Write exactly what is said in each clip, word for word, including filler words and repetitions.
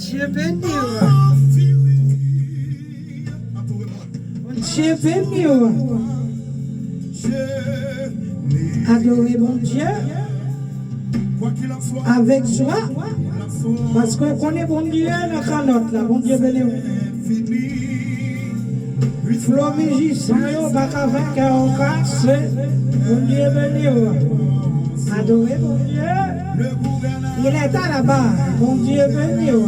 Bondye beni w. Bondye beni w. Adore Bondye avèk jwa. Paske w konnen Bondye nan kannòt la. Bondye beni w. Flo mizisyen yo pa ka fè kè w kase. Bondye beni w. Adore Bondye. Il est à la barre. Bondye beni w.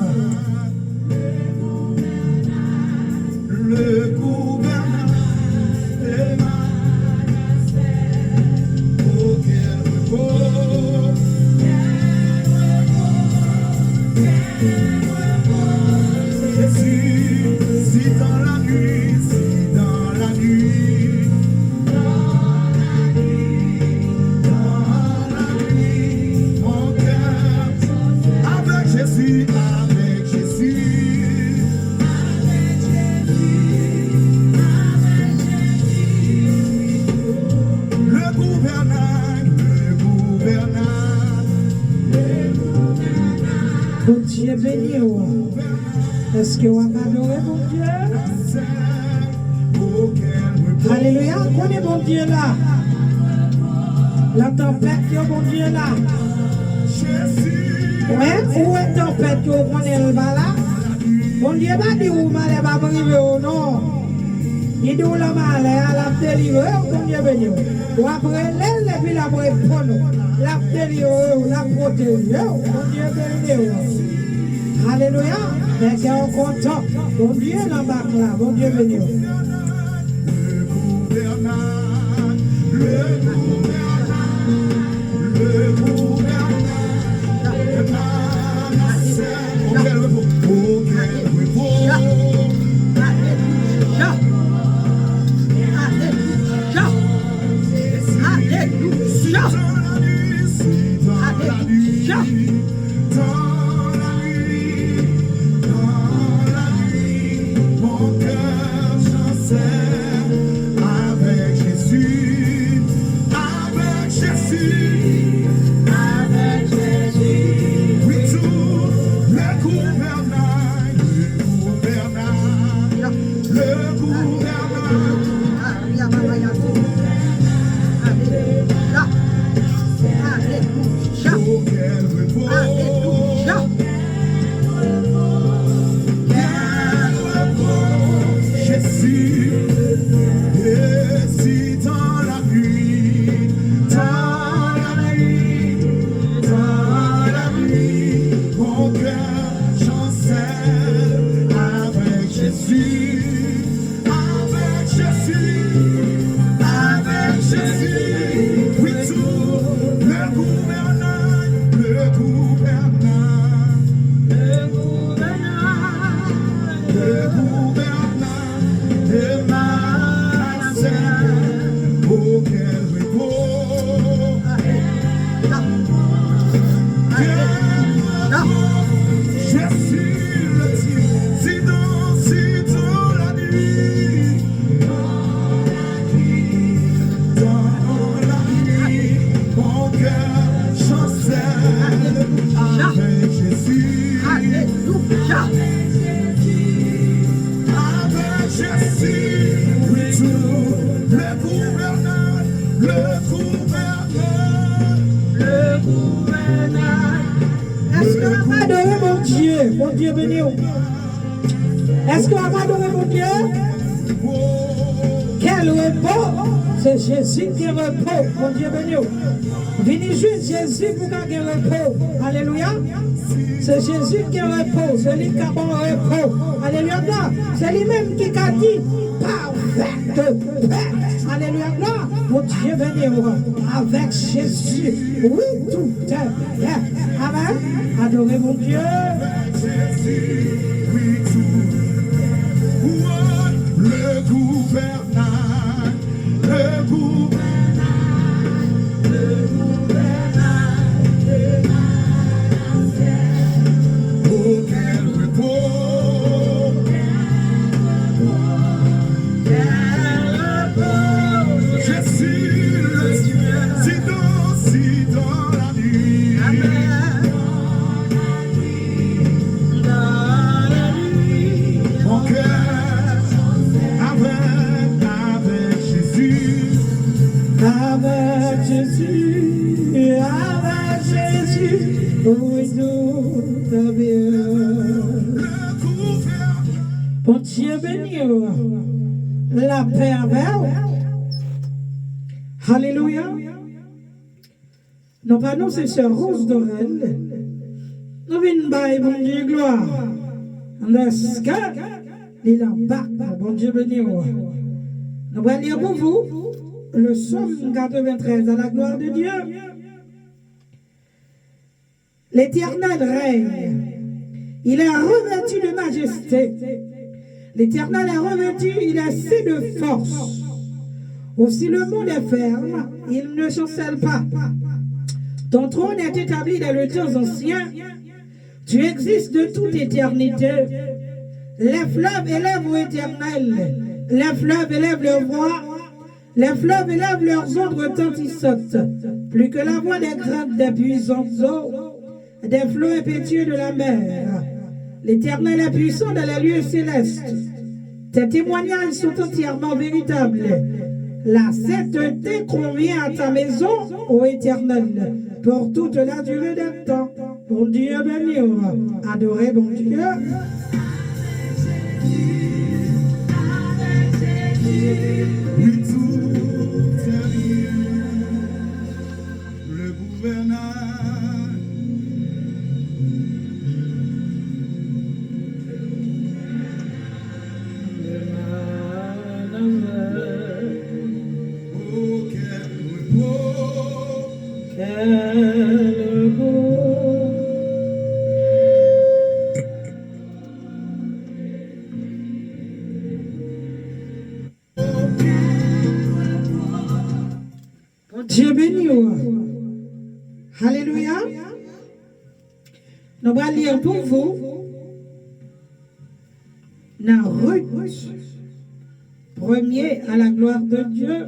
Le gouvernail de ma nation. Oh, quel repos, quel repos, quel repos. Jésus, si dans la nuit, si dans la nuit, dans la nuit, dans la nuit, mon cœur, avec Jésus, avec Jésus. Le gouvernail, le gouvernail. Bondye beni w. Èske w ap adore Bondye? Alelouya, konnen Bondye la. Nan tanpèt yo, Bondye la. Wè, ou wè tanpèt yo, ou konnen l pa la. Bondye pa di w malè p ap rive w non. Li di w lan malè a, l ap delivre w, Bondye beni w. W ap rele l epi l ap reponn ou. L ap delivre w, l ap pwoteje w, Bondye beni w. Alelouya. Fè kè w kontan. Bondye nan bak la, Bondye beni w. Le gouvernail, le gouvernail, le gouvernail. Alelouya. Alelouya. Alelouya. Alelouya. Alelouya. Dans la nuit, dans la nuit, mon cœur chancelle avec Jésus, avec Jésus, avec Jésus. Oui, tout le gouvernail, le gouvernail, le gouvernail. Alelouya. Alelouya. Oh, quel repos. Alelouya. Quel repos. Jésus, et si dans la nuit, dans la nuit, dans la nuit, mon cœur chancelle avec Jésus. Avec Jésus, avec Jésus, oui, tout le gouvernail, le gouvernail, le gouvernail, le gouvernail de ma nation. Oh, quel repos. Jésus le dit, si dans, si dans la nuit, dans la nuit, mon cœur chancelle avec Jésus. Alelouya. Avec Jésus, oui, tout le gouvernail, le gouvernail, le gouvernail. Èske w ap adore Bondye? Bondye beni w. Èske w ap adore Bondye? Quel repos! Se Jezi ki repo. Bondye beni w. Vini jis Jezi pou w ka gen repo. Alelouya. Se Jezi ki repo. Se li k ka ba w repo. Alelouya. Se li menm ki ka di, parfait de paix. Alelouya. Glwa. Bondye beni w. Avèk Jezi. Oui, tout est bien. Amen. Adore Bondye. Jésus, oui, tout. Le gouvernail, le gouvernail, le gouvernail. Oh, quel repos. Jésus le Dieu, si dans, si dans la nuit. Amen. Dans Bondye beni w. Lapè avè w. Alelouya. Non pa nou se sè Rose Dorel. Nou vin bay Bondye glwa. Dèske li la bak nou. Bondye beni w. Nou pral li pou vou le Psaume quatre-vingt-treize, à la gloire de Dieu. L'Éternel règne. Il est revêtu de majesté. L'Éternel est revêtu, il est si de force. Aussi le monde est ferme, il ne chancelle pas. Ton trône est établi dans le temps ancien. Tu existes de toute éternité. Les fleuves élèvent, ô Éternel, les fleuves élèvent leur voix. Les fleuves élèvent leurs ondes retentissantes, plus que la voix des grandes, des puissantes eaux, des flots impétueux de la mer. L'Éternel est puissant dans les lieux célestes. Tes témoignages sont entièrement véritables. La sainteté convient à ta maison, ô Éternel, pour toute la durée des temps. Bondye beni w. Adore Bondye. Oui, tout est bien. Le gouvernail. Oh, quel repos. Quel repos. Bondye beni w. Alelouya. Nou pral li pou vou nan Ruth, premier à la gloire de Dieu.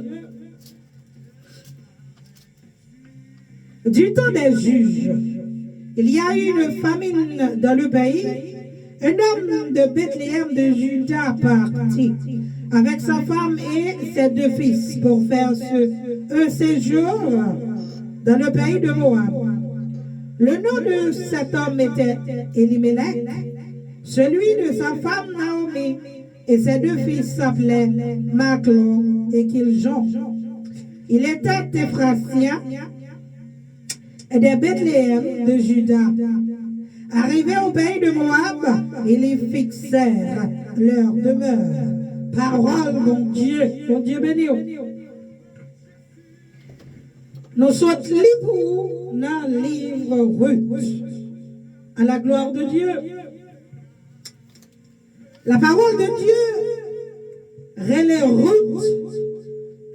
Du temps des juges, il y a eu une famine dans le pays. Un homme de Bethléem de Juda partit avec sa femme et ses deux fils pour faire ce- un séjour dans le pays de Moab. Le nom de cet homme était Elimelech, celui de sa femme Naomi, et ses deux fils s'appelaient Machlon et Kiljon. Il était Éphratien, de Bethléem de Juda. Arrivés au pays de Moab, ils y fixèrent leur demeure. Pawòl Bondye. Bondye beni w. Nou sot li pou ou nan liv Ruth. À la gloire de Dieu. La parole de Dieu rele Ruth,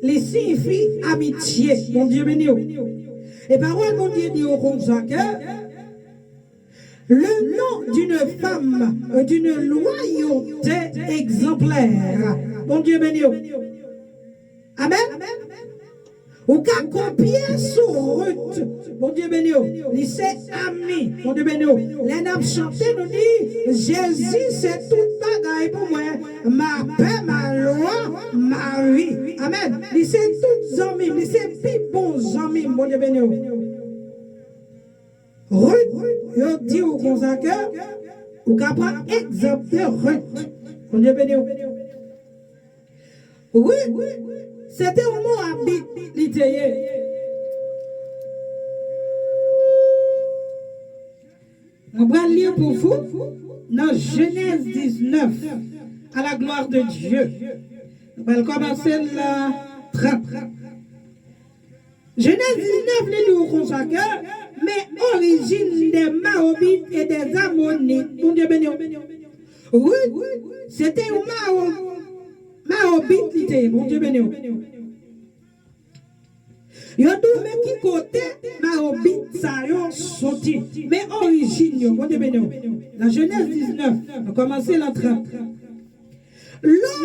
li siyifi amitye. Bondye beni w. E pawòl Bondye di w konsa ke le nom d'une femme d'une loyauté exemplaire. Bondye beni w. Amen. Ou ka kopye sou Ruth. Bondye beni w. Li se ami. Bondye beni w. Lè n ap chante, nou di, Jezi se tout bagay pou mwen. Ma pè, ma lwa, ma vi. Amen. Li se tout zanmi m. Li se pi bon zanmi m. Bondye beni w. Ruth, yo di w konsa ke ou ka pran egzanp de Ruth. Bondye beni w. Ruth, se te yon Moabit li te ye. Mwen pral li pou vou nan Jenèz diznèf, à la gloire de Dieu. Nou pral kòmanse la trant. Jenèz diznèf, li di w konsa ke, men orijin dè Maobit e dè Zamonit. Bondye beni w. Ruth, se te yon Mao-, Maobit li te ye. Bondye beni w. Yo di w men ki kote Maobit sa yo soti. Men orijin yo. Bondye beni w. Nan Jenèz diznèf, nou kòmanse la trant. Lò,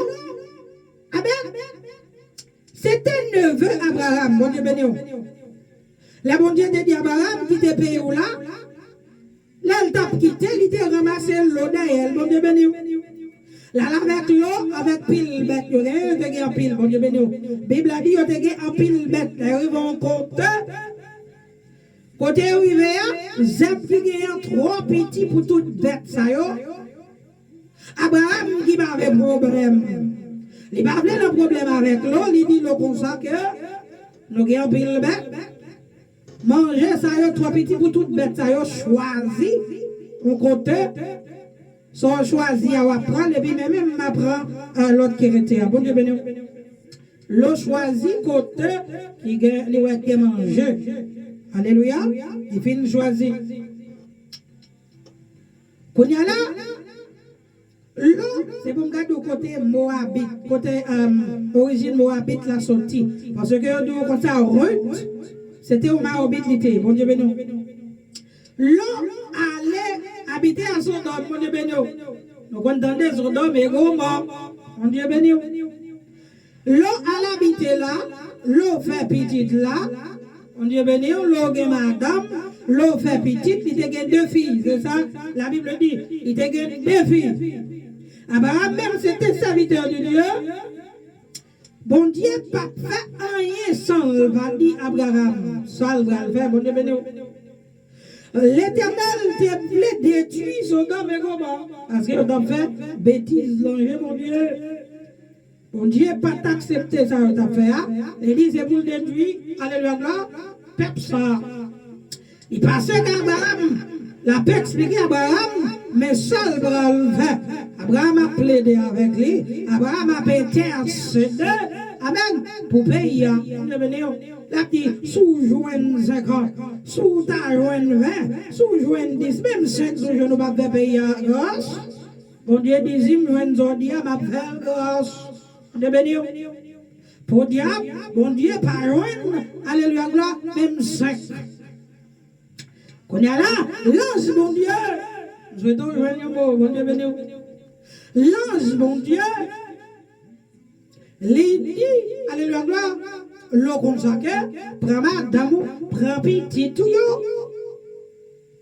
amen. Se te neve Abraram, Bondye beni w. Lè Bondye te di Abraram, kite peyi w la, lè l t ap kite, li te ranmase lo dèyè l, Bondye beni w. L al avèk lo, avèk pil bèt, yo gen, yo te gen anpil, Bondye beni w. Bib la di yo te gen anpil bèt, lè yo rive yon kote, Kote yo rive a, zèb ki genyen an twò piti pou tout bèt sa yo. Abraram ki pa vle pwoblèm. Li pa vle nan pwoblèm avèk Lo, li di Lo konsa ke nou gen anpil bèt. Manje sa yo twò piti pou tout bèt sa yo, chwazi yon kote. Sa w chwazi a w ap pran l, epi mwen menm m a pran, eh, lòt ki rete a. Bondye beni w. Lo chwazi kote ki gen, li wè gen manje. Alelouya. Li fin chwazi. Kounye a la, Lo, se pou m gade w kote Moabit, kote, um, orijin Moabit la soti. Paske yo di w konsa, Ruth, se te yon Moabit li te ye. Bondye beni w. Lo ale abite a Sodòm, Bondye beni w. Nou konn tande Sodòm e Gomò. Bondye beni w. Lo al abite la, Lo fè pitit la. Bondye beni w, Lo gen madanm, Lo fè pitit, li te gen de fi. Se sa Labib di, li te gen de fi. Abraram menm se te sèvitè de Dye. Bondye p ap fè anyen san l pa di Abraram sa l pral fè. Bondye beni w. Letènèl te vle detwi Sodòm e Gomò, paske yo t ap fè betiz nan je Bondye. Bondye pa t aksepte sa yo t ap fè a. Li di se pou l detwi, alelouya, glwa, pèp sa a. Li pase kay Abraram, l ap eksplike Abraram, men sa l pral fè. Abraram ap plede avèk li, Abraram ap entèsede. Amèn. Pou peyi a, Bondye beni w. L ap di, si w jwenn senkant, si w ta jwenn ven, si w jwenn dis, menm senk sou je nou p ap fè peyi a gras. Bondye di, si m jwenn sa w di a, m ap fè l gras. Bondye beni w. Podyab, Bondye pa jwenn, alelouya, glwa, menm senk. Kounye a la, lanj Bondye, m swete w jwenn yon mo, Bondye beni w. Lanj Bondye, li di, alelouya, glwa, Lo konsa ke, pran madanm ou, pran pitit ou yo,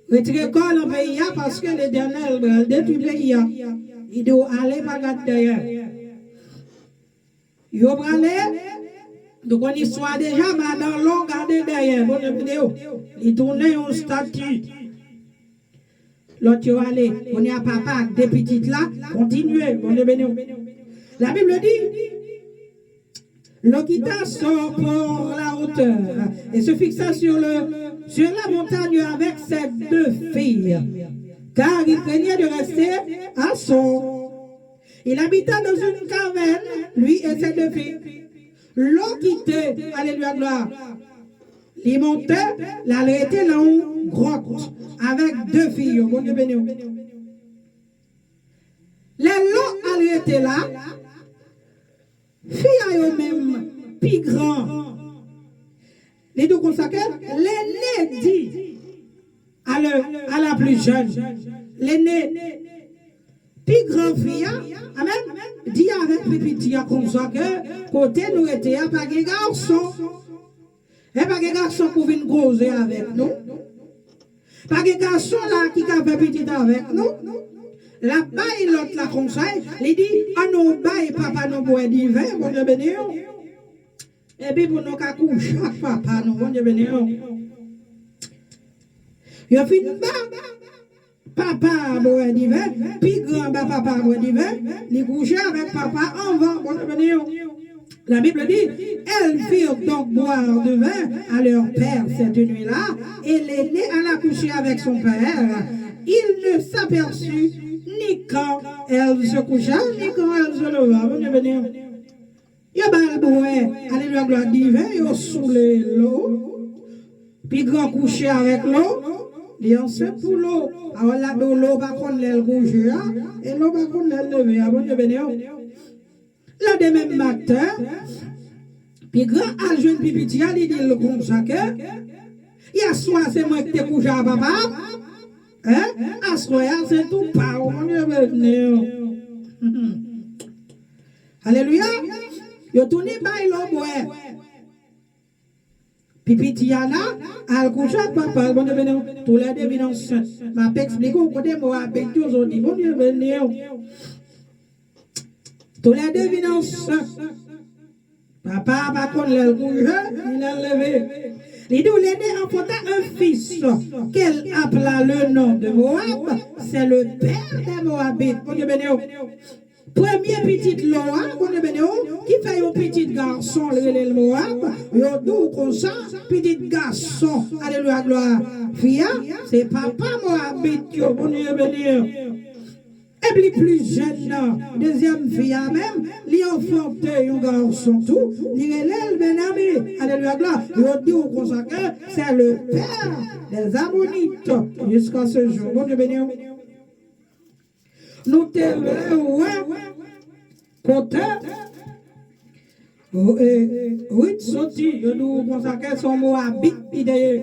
retire kò w nan peyi a, paske Letènèl pral detwi peyi a. Li di w ale, pa gad dèyè. Yo prale, nou konn istwa deja, madanm Lo gade dèyè, Bondye beni w. Li tounen yon estati. Lòt yo ale, kounye a papa ak de pitit la, kontinye, Bondye beni w. Labib di, Lo quitta son port la hauteur et se fixa sur le, sur la montagne avec ses deux filles, car il craignait de rester à son Il habita dans une caverne, lui et ses deux filles. Lo kite, alelouya, glwa. Li monte, l al rete nan yon gwòt avèk de fi yo. Bondye beni w. Lè Lo al rete la, fi a yo menm pi gran. Li di w konsa ke lene di à la, à la plus jeune, lene, pi gran fi a, amèn, di avèk pi piti a konsa ke kote nou rete a pa gen gason. E pa gen gason pou vin koze avèk nou. Pa gen gason la ki ka fè pitit avèk nou. L ap bay lòt la konsèy, li di, ann nou bay papa nou bwè diven, Bondye beni w. Epi pou nou ka kouche ak papa nou, Bondye beni nou. Yo fin ba papa a bwè diven, pi gran ba papa a bwè diven, li kouche avèk papa anvan, Bondye beni nou. La Bible dit, elles firent donc boire du vin à leur père cette nuit-là, et l'aînée alla coucher avec son père. Il ne s'aperçut ni quand elle se coucha, ni quand elle se leva. Bondye beni nou. Yo ba l bwè, alelouya, glwa, diven, yo soule Lo. Pi gran kouche avèk Lo, li ansent pou Lo. Pawòl la di w Lo pa konn lè l kouche a, e Lo pa konn lè l leve a, Bondye beni w. Landemen maten, pi gran al jwenn pi piti a, li di l konsa ke, yèswa se mwen ki te kouche a papa, en? Aswè a se tou pa w, Bondye beni w. Alelouya! Yo tounen bay Lo bwè. Pi piti a la, al kouche ak papa l, Bondye beni w. Toulède vin ansent. M ap eksplike w kote mo a beni w, Bondye beni w. Toulède vin ansent. Papa a pa konn lè l kouche, ni lè l leve. Li di w, l'Éné enfanta un fils, qu'elle appela le nom de Moab, c'est le père des Moabites. Bondye beni w. Premye pitit Lo a, Bondye beni w, ki fè yon pitit gason, li rele l Moab, yo di w konsa, pitit gason, alelouya, glwa, fi a, se papa Moabit yo, Bondye beni w. Epi li pli jèn nan, dezyèm fi a menm, li anfante yon gason tou, li rele l Benyamin. Alelouya, glwa. Yo di w konsa ke c'est le père des Ammonites jusqu'à ce jour. Bondye beni w. Nou te vle wè kote, e, Rit soti, yo di w konsa ke se yon Moabit li te ye.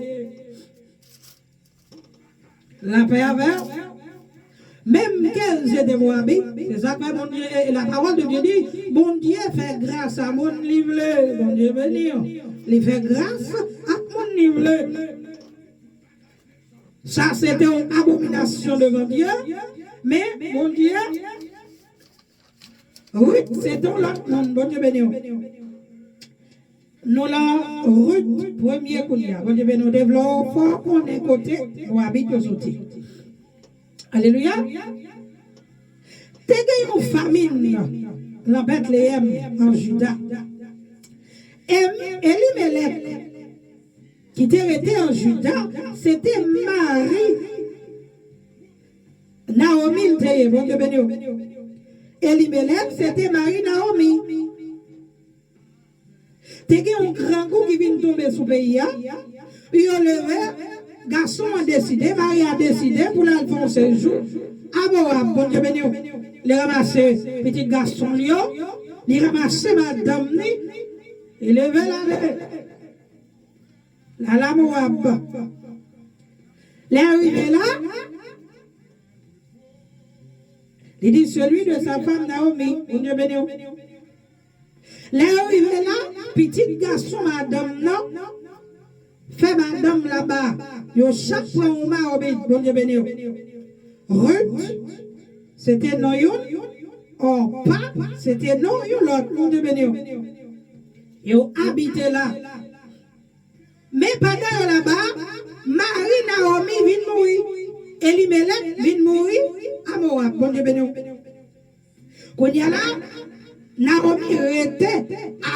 Lapè avè w. Menm ke l se te Moabit, se sa k fè Bondye, e, la parole de Dieu dit, Bondye fè gras a moun li vle. Bondye beni w. Li fè gras ak moun li vle. Sa se te yon abominasyon devan Dye, men Bondye, Rit se te yon lòt moun, Bondye beni w. Nou lan Rit premye kounye a. Bondye beni w, te vle w fò w konnen kote Moabit yo soti. Alelouya. Te gen yon famin lan Betleyèm, an Jida. E Elimelèk, ki te rete an Jida, se te mari Nawomi l te ye. Bondye beni w. Elimelèk, se te mari Nawomi. Te gen yon grangou ki vin tonbe sou peyi a. Yo leve, gason an deside, mari a deside pou l al fè yon sejou a Mowab. Bondye beni w. Li ranmase pitit gason l yo, li ranmase madanm ni, li leve l ale. L al a Mowab. Lè l rive la, li di celui de sa femme Naomi, Bondye beni w. Lè yo rive la, pitit gason madanm nan fè madanm laba. Yo chak pran yon Naomi, Bondye beni w. Ruth, se te non youn, Orpa, se te non yon lòt, Bondye beni w. Yo abite la. Men pandan yo laba, mari Naomi vin mouri. Elimelèk vin mouri a Mowab. Bondye beni w. Kounye a la, Naomi rete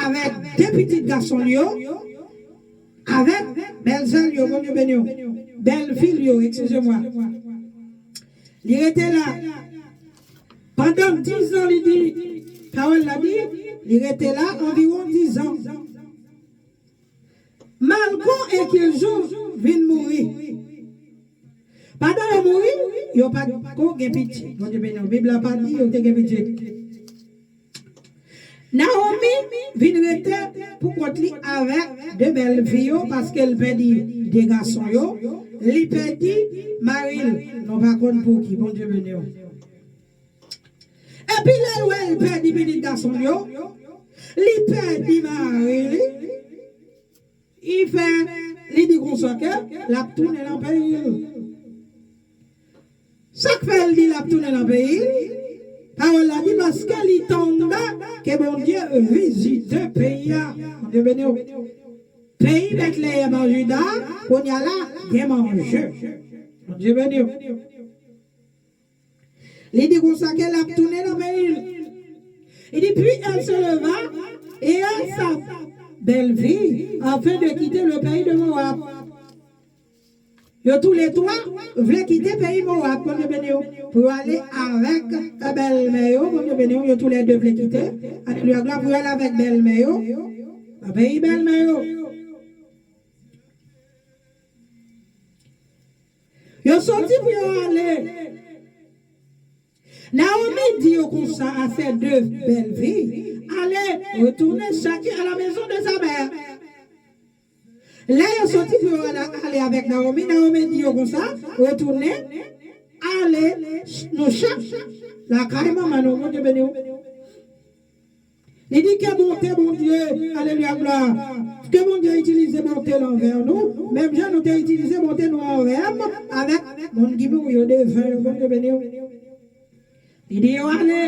avèk de pitit gason l yo, avèk bèlsè l yo, Bondye beni w, bèlfi l yo, eskize mwa. Li rete la pandan dizan, li di, pawòl la di, li rete la anviwon dizan. Malkon e Kiljour vin mouri. Pandan yo mouri, yo pa t ko gen pitit. Bondye beni w. Bib la pa di yo te gen pitit. Naomi vin rete pou kont li avèk de bèlfi yo, paske l pèdi de gason yo. Li pèdi mari l, nou pa konn pou ki. Bondye beni w. Epi lè l wè l pèdi pitit gason l yo, li pèdi mari li, li fè, li di konsa ke l ap tounen nan peyi l. Sa k fè l di l ap tounen nan peyi l? Pawòl la di, paske li tande ke Bondye vizite peyi a. Bondye beni w. Peyi Betleyèm an Jida, kounye a la, gen manje. Bondye beni w. Li di konsa ke l ap tounen nan peyi l. Li di, puis elle se leva et sa belle-fille afin de quitter le pays de Moab. Yo toulètwa vle kite peyi Mowab, Bondye beni w, pou yo ale avèk bèlmè yo, Bondye beni w, yo toulède vle kite. Alelouya, glwa, pou yo ale avèk bèlmè yo nan peyi bèlmè yo. Yo soti pou yo ale. Naomi di yo konsa a ses deux belles filles, allez, retournez chacune à la maison de sa mère. Lè yo soti pou yo ale, ale avèk Naomi, Naomi di yo konsa, retounen, ale, nou chak lakay manman nou, Bondye beni w. Li di ke bonte Bondye, alelouya, glwa. Ke Bondye itilize bonte l anvè nou, menm jan nou te itilize bonte nou anvè m avèk moun ki mouri yo, defen yo, Bondye beni w. Li di yo ale,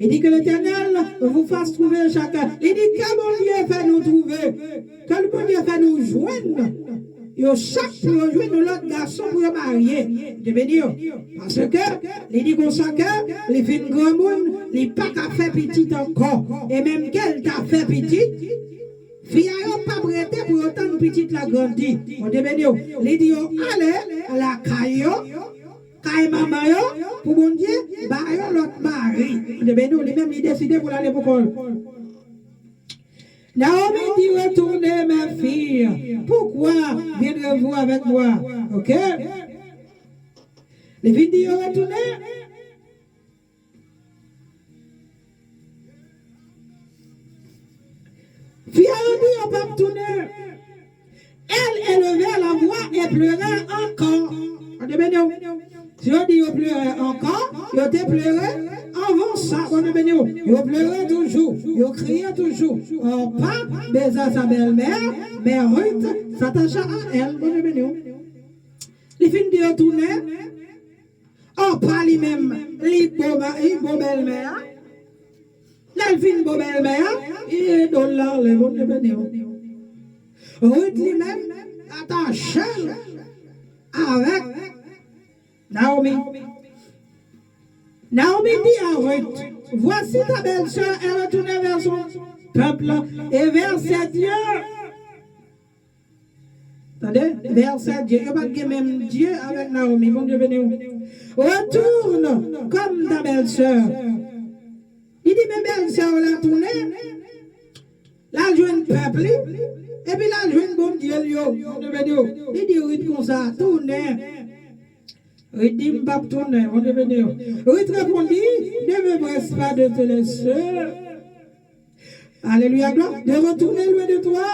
Li di, que l'Éternel vous fasse trouver chacun. Li di, ke Bondye fè nou twouve, ke Bondye fè nou jwenn yo chak pou yo jwenn yon lòt gason pou yo marye. Bondye beni yo. Paske li di konsa ke li vin granmoun, li pa ka fè pitit ankò. E menm ke l ta fè pitit, fi a yo p ap rete pou yo tann pitit la grandi. Bondye beni yo. Li di yo ale lakay yo, kay manman yo, pou Bondye ba yo lòt mari. Bondye beni yo. Li menm, li deside pou l ale pou kò l. Naomi dit, retournez, mes filles. Pourquoi viendrez-vous avec moi? Ok? Li vin di yo retounen. Fi a yo di yo p ap tounen. Elle éleva la voix et pleura encore. Bondye beni w. Si yo di yo plere ankò, yo te plere anvan sa. Bondye beni w. Yo plere toujou. Yo kriye toujou. Orpa beza sa bèlmè, men Ruth s'attacha à elle. Bondye beni w. Li fin di yo tounen. Orpa li menm, li bo, ma- li bo bèlmè a. Lè l fin bo bèlmè a, li ede l ale, Bondye beni w. Ruth li menm, atache l avèk Naomi. Naomi di a Ruth, voici ta belle-sœur est retournée vers son peuple et vers ses dieux. Tande, vers ses dieux. Yo pa t gen menm Dye avèk Naomi. Bondye beni w. Retourne comme ta belle-sœur. Li di, men bèlsè w la tounen, l al jwenn pèp li, epi l al jwenn Bondye l yo. Bondye beni w. Li di Ruth konsa, tounen. Ruth di, m p ap tounen. Bondye beni w. Ruth répondit, ne me presse pas de te laisser. Alelouya, glwa. De retourner loin de toi.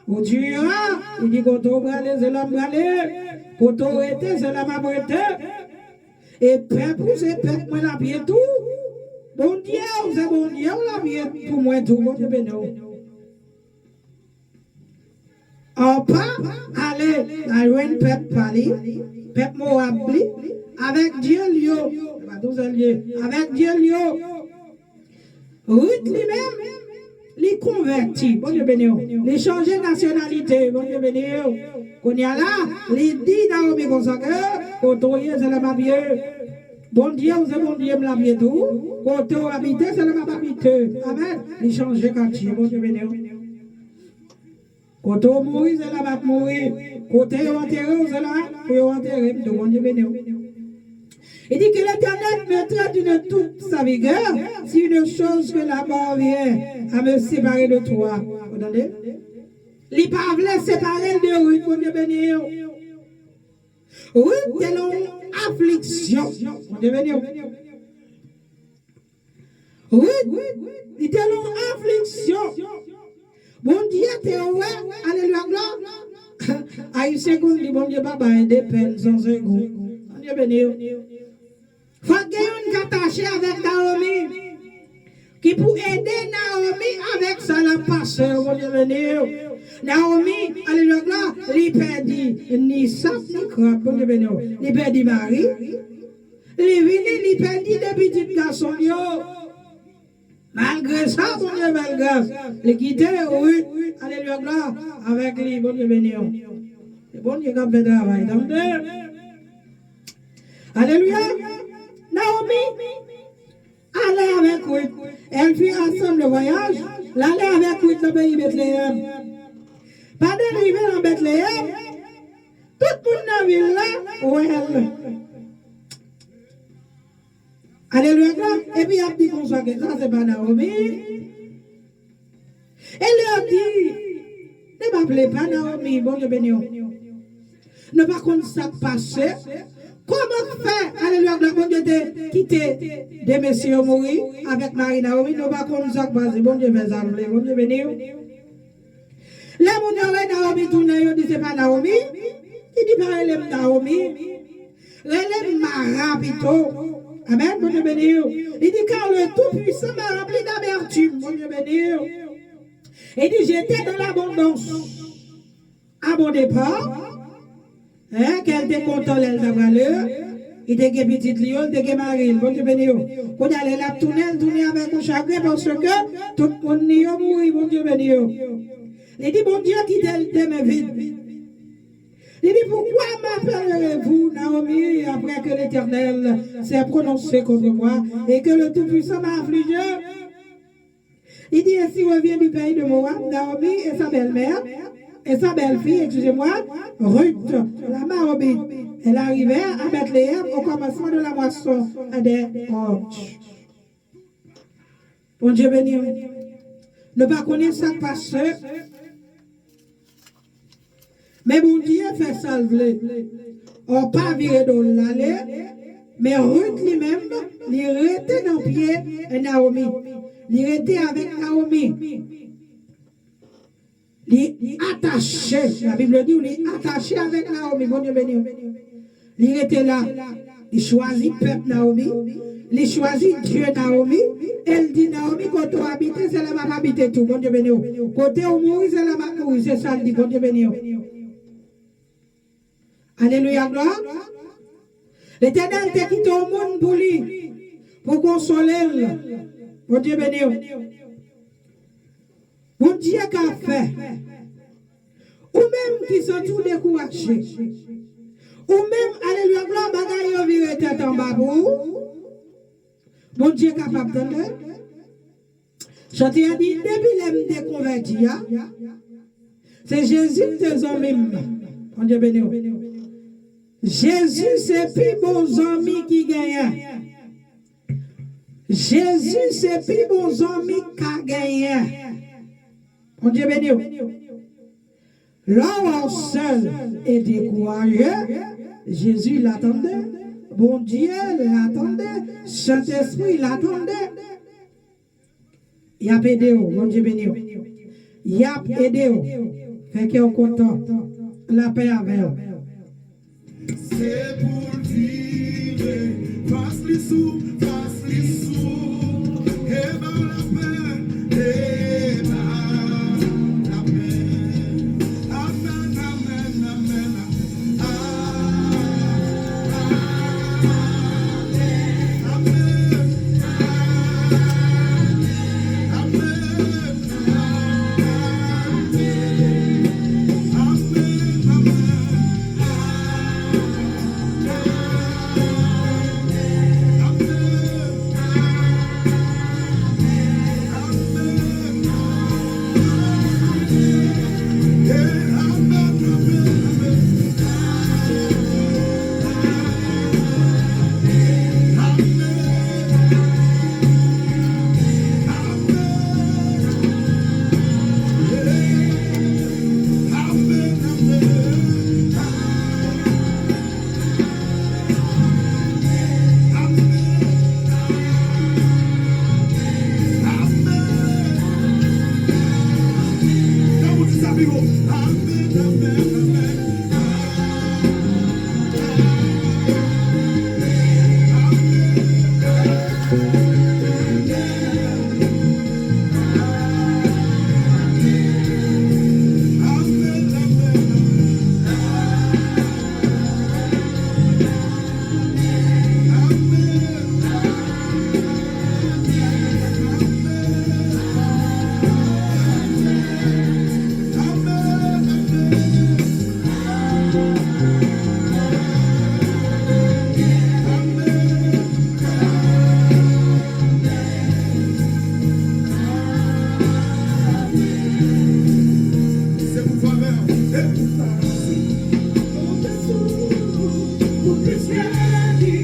Ou dira, li di, kote w prale, se la m prale. Kote w rete, se la m ap rete. E pèp ou, se pèp mwen l ap ye tou. Bondye w, se Bondye w l ap ye pou mwen tou. Bondye beni w. Orpa ale, l al jwenn pèp pa li, pèp Mowab li, avèk dye l yo. Se pa tou sèl dye, avèk dye l yo. Ruth li menm, li konvèti. Bondye beni w. Li chanje nasyonalite. Bondye beni w. Kounye a la, li di Naomi konsa ke, kote w ye, se la m ap ye. Bondye w, se Bondye m l ap ye tou. Kote w abite, se la m ap abite. Amèn. Li chanje katye. Bondye beni w. Kote w mouri, se la m ap mouri. Kote yo antere w, se la pou yo antere m tou. Bondye beni w. Il dit que l'Éternel me traite d'une toute sa vigueur, si une chose que la mort vient à me séparer de toi. Ou tande? Li pa vle separe l de Ruth, Bondye beni w. Ruth te nan yon afliksyon. Bondye beni w. Ruth, li te nan yon afliksyon. Bondye te wè, alelouya, glwa. Ayisyen konn di Bondye pa bay de pèn san segou. Bondye beni w. Fòk gen youn k atache avèk Naomi, ki pou ede Naomi avèk sa l ap pase yo, Bondye beni w. Naomi, alelouya, glwa, li pèdi ni sab ni krab, Bondye beni w. Li pèdi mari, li vini, li pèdi de pitit gason l yo. Malgre sa, Bondye fè l gras. Li kite Ruth, alelouya, glwa, avèk li. Bondye beni w. Se Bondye k ap fè travay. Tande. Alelouya. Naomi ale avèk Ruth. Elle fit ensemble le voyage. L ale avèk Ruth nan peyi Betleyèm. Pandan l rive nan Betleyèm, tout moun nan vil la wè l. Alelouya, glwa. Epi y ap di konsa ke sa se pa Naomi. E lè yo di, nou pa vle pa Naomi, Bondye beni w. Nou pa konn sa k pase. Kòman k fè, alelouya, glwa, Bondye te kite de mesye yo mouri avèk mari Naomi, nou pa konn sa k pase. Bondye fè sa l vle, Bondye beni w. Lè moun yo wè Naomi tounen, yo di se pa Naomi. Li di pa rele m Naomi. Rele m Mara pito. Amèn, Bondye beni w. Li di, car le Tout-Puissant m'a rempli d'amertume. Bondye beni w. Li di, j'étais dans l'abondance à mon départ. Hein, ke l te kontan lè l ta prale. Li te gen pitit li yo, li te gen mari l, Bondye beni yo. Kounye a, lè l ap tounen, l tounen avèk yon chagren paske tout moun li yo mouri, Bondye beni yo. Li di, Bondye kite l de men vid. Li di, pourquoi m'appellerez-vous Naomi après que l'Éternel s'est prononcé contre moi et que le Tout-Puissant m'a affligée? Il dit, ainsi revient du pays de Moab Naomi et sa belle-mère, et sa belle-fille, excusez-moi, Ruth, la Moabite. Elle arrivèrent à Bethléem au commencement de la moisson des orties. Bondye beni w. Nou pa konnen sa k pase. Men Bondye fè sa l vle. Òpa vire do l ale, men Ruth li menm, li rete nan pye Naomi. Li rete avèk Naomi. Li atache, Labib di w, li atache avèk Naomi. Bondye beni w. Li rete la. Li chwazi pèp Naomi. Li chwazi Dye Naomi. E l di, Naomi, kote w abite, se la m ap abite tou. Bondye beni w. Kote w mouri, se la m ap mouri. Se sa l di. Bondye beni w. Alelouya, glwa. Letènèl te kite yon moun pou li, pou konsole l. Bondye beni w. Bondye ka fè. Ou menm ki santi w dekouraje. Ou menm, alelouya, glwa, bagay yo vire tèt anba pou ou. Bondye kapab tande. Chante a di, depi lè m te konvèti a, se Jezi ki te zanmi m. Bondye beni w. Jezi se pi bon zanmi ki genyen. Jezi se pi bon zanmi k ka genyen. Bondye beni w. Lè w wè w sèl e dekouraje, Jezi la tande, Bondye la tande, Sentespri la tande. Y ap ede w, Bondye beni w. Y ap ede w. Fè kè w kontan. Lapè avè w. Se pou l vire, pas li sou, pas li sou, e ba w lapè, e ba w lapè. Amèn, amèn, amèn, amèn. Se pou favè w. Pou plis ke di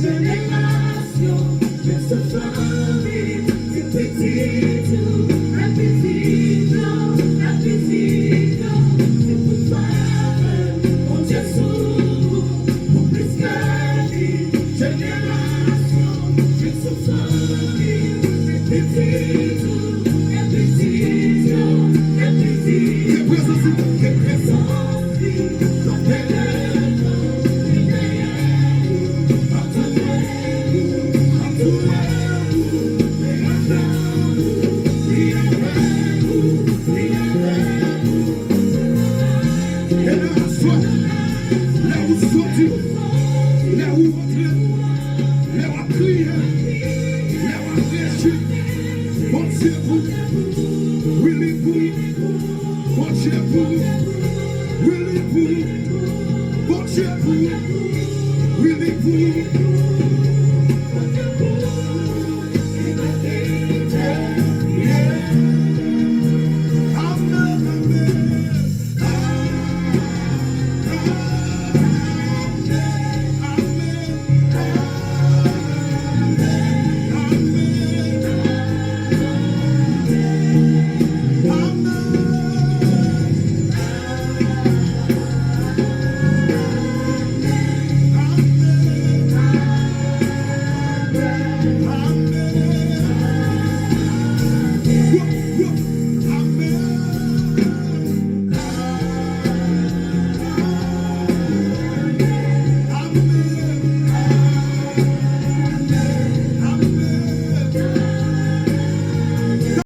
jenerasyon, ke se fanmi, se pitit ou, ak pitit ou, ak pitit ou, se pou favè Bondye sou ou, pou plis ke di jenerasyon, ke se fanmi, se pitit ou, Ke prezans li, ke prezans li. E lè aswè, lè ou soti, lè ou rantre, Lè w ap kriye, lè w ap rejwi, Bondye pou ou. Wi, li pou ou. Bondye pou ou. Wi, li pou ou. Bondye pou ou. Wi, li pou ou.